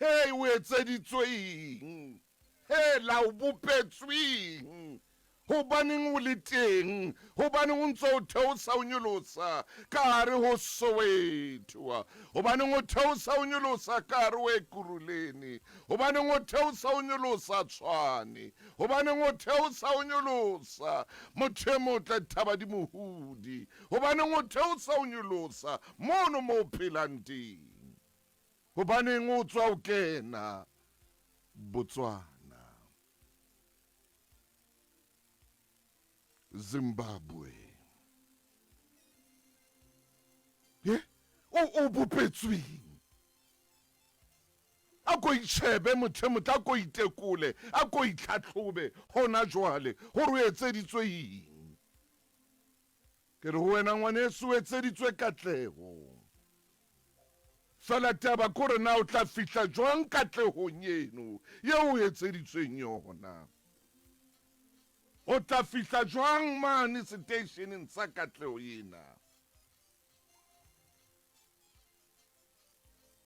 Hei, o etseditswe eng? Hela, o bopetswe eng? Hobaneng o le teng? Hobaneng o ntse o theosa o nyolosa ka hare ho Soweto? Hobaneng o theosa o nyolosa ka hare ho Ekurhuleni? Hobaneng o theosa o nyolosa Tshwane? Hobaneng o theosa o nyolosa motho e motle Thaba di Mohudi? Hobaneng o theosa o nyolosa mono mo o phelang teng? Hobaneng o tswa o kena Botswana? Zimbabwe. Ye, o o bopetsweng. A ko itjhebe motho e motle, a ko itekole, a ko itlhatlhobe hona jwale hore o etseditswe eng. Ke re ho wena ngwaneso, o etseditswe katleho. Fela taba ke hore na o tla fihla jwang katlehong eno yeo o etseditsweng yona. O tla fihla jwang mane seteisheneng sa katleho ena?